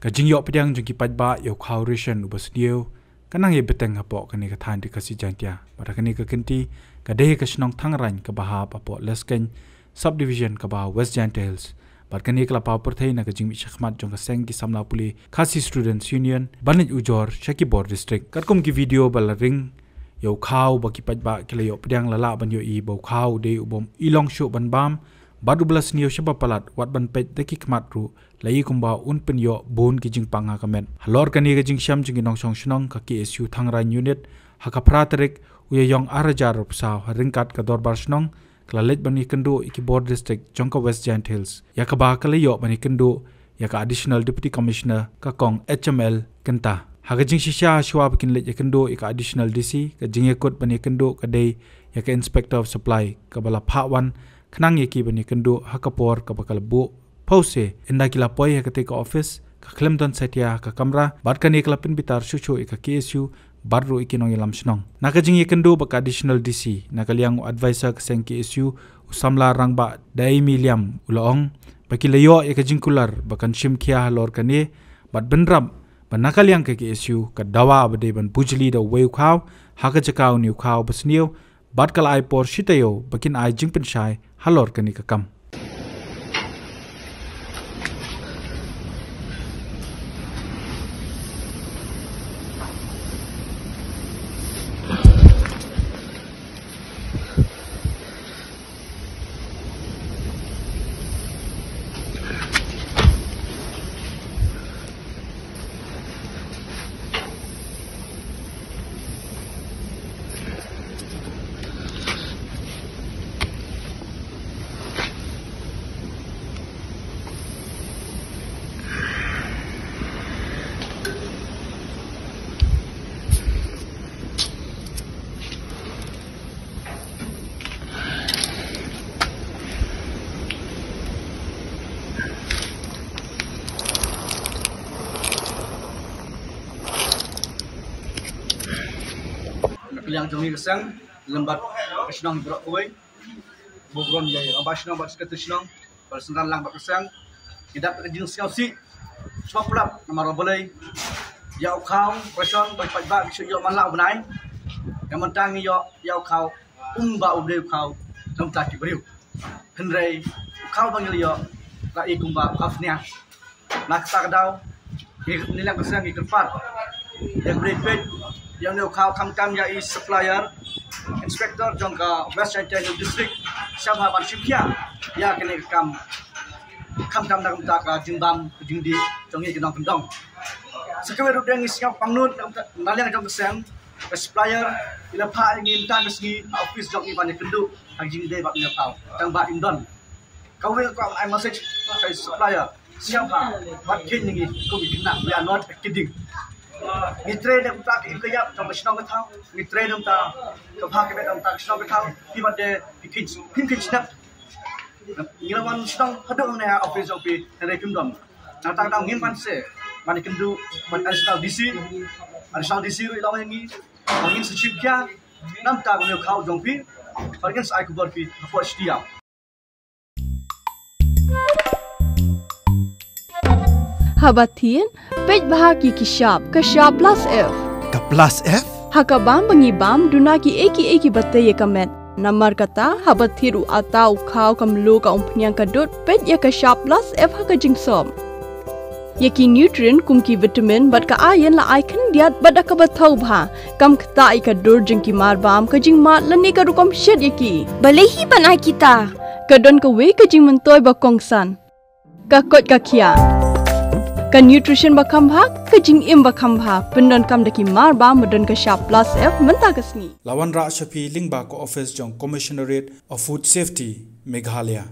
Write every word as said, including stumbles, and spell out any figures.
Ka jingïoh pdiang jong ki paidbah ïa u khaw ration uba sniew ka nang ïa bteng hapoh kane ka thaiñ Ri Khasi Jaiñtia. Bad ha kane ka kynti ka dei ka shnong Thangrain kaba hap hapoh Leskein subdivision kaba ha West Jaintia Hills. Bad kane ka la paw pyrthei na ka jingmih shakhmat jong ka seng ki samla pule Khasi Students Union ban leit ujor sha ki bor district. Katkum ki video ba la ring ïa u khaw ba ki paidbah ki la ïoh pdiang la lah ban ïohi ba u khaw u dei u bym i long shuh ban bam bad uba la sniew shaba palat, wat ban peit da ki khmat ruh la i kumba un pynïoh bun ki jingpang ha ka met. Halor kane ka jingshem jong ki nongshong shnong, ka K S U Thangrain Unit ha ka phra tarik u Ïaïong ar hajar arphew saw ha ryngkat ka dorbar shnong ka la leit ban ïakynduh ïa ki bor district jong ka West Jaintia Hills, ïa kaba ka la ïoh ban ïakynduh ïa ka Additional Deputy Commissioner ka Kong H M L Kynta. Ha ka jingshisha shuwa ba kin leit ïakynduh ïa ka Additional D C, ka jingïakut ban ïakynduh ka dei ïa ka Inspector of Supply kaba la phah wan khnang ïa ki ban ïakynduh ha ka por kaba ka la buh pause, ynda ki la poi ha katei ka office ka khlem don satia ha ka kamra, bad kane ka la pynbitar shuh shuh ïa ka K S U bad ruh ïa ki nongïalam shnong. Na ka jingïakynduh bad ka Additional D C, na ka liang u advisor ka seng K S U, u samla Rangbah Daimi Liam, u la ong ba ki la ïoh ïa ka jingkular ba kan shim khia halor kane, bad bynrap ba na ka liang ka K S U ka dawa ba dei ban bujli da uwei u khaw ha ka jaka une u khaw ba sniew, bad ka la ai por shi taïew ba kin ai jingpynshai halor kane ka kam. Na ka liang jong ngi ka seng, lem bad ka shnong baroh kawei, ba burom ïa i rangbah shnong bad secretary shnong, ba la synran lang bad ka seng, ngi dap ka jingsngewsih sngewphlap namar ba balei ïa u khaw ration ba ki paidbah ki shu ïoh man la u bnai, ïa mynta ngi ïoh ïa u khaw kumba u dei u khaw na ka bynta ki briew. Hynrei u khaw ba ngi la ïoh la i kumba u khaw sniang. Na kata ka daw, ngi, ngi la ka seng ngi kyrpad ïa ka bri peit ïa une u khaw, khamtam ïa i supplier, inspector jong ka West Jaintia Hills District, sngewbha ban shim khia ïa kane ka kam, khamtam na ka bynta ka jingbam ka jingdih jong ngi ki nongkyndong. Sa kawei ruh de ngi sngew pangnud na ka bynta, na liang jong ka seng, ka supplier i la phah ïa ngi mynta ka sngi ha office jong i ban ïakynduh ha ka jingdei bad une u khaw, tang ba im don. Kawei ka kwah ai message sha i supplier, sngewbha bad kheiñ ïa ngi kum ki khynnah, we are not kidding. Ngi trei na ka bynta ka im ka ïap jong ka shnong ka thaw, ngi trei na ka bynta ka bha ka miat jong ka shnong ka thaw. Phi bad de phi kheiñ, phim kheiñ shnep. Ngi la wan shnong haduh hangne ha office jong phi, hynrei phim don. Nangta ka daw ngim pan se ban ïakynduh bad Additional D C, Additional D C ruh i la ong ïa ngi ba ngin sa shim khia na ka bynta une u khaw jong phi, bad ngin sa ai khubor phi hapoh shi taïew. Haba thied, peit bha ki ki shap, ka shap plus F. Ka plus F? Ha ka bam ba ngi bam, duna kiei kiei kiba tei ïa ka met. Namar kata, haba thied u atta, u khaw, ka mluh, ka umphniang, ka dud, peit ïa ka shap plus F ha ka jingsop. Ïa ki nutrient kum ki vitamin bad ka iron la ai khyndiat bad da kaba thaw bha. Kam ktah ïa ka dur jong ki mar bam, ka jingmad lane ka rukom shet ïa ki. Balei hi ban ai kita? Ka don kawei ka jingmyntoi ba kongsan. Ka koit ka khiah. Ka nutrition ba kham bha, ka jingim ba kham bha. Pyndonkam da ki mar bam ba don ka shap plus F mynta ka sngi. La wanrah sha phi lyngba ka office jong Commissionerate of Food Safety, Meghalaya.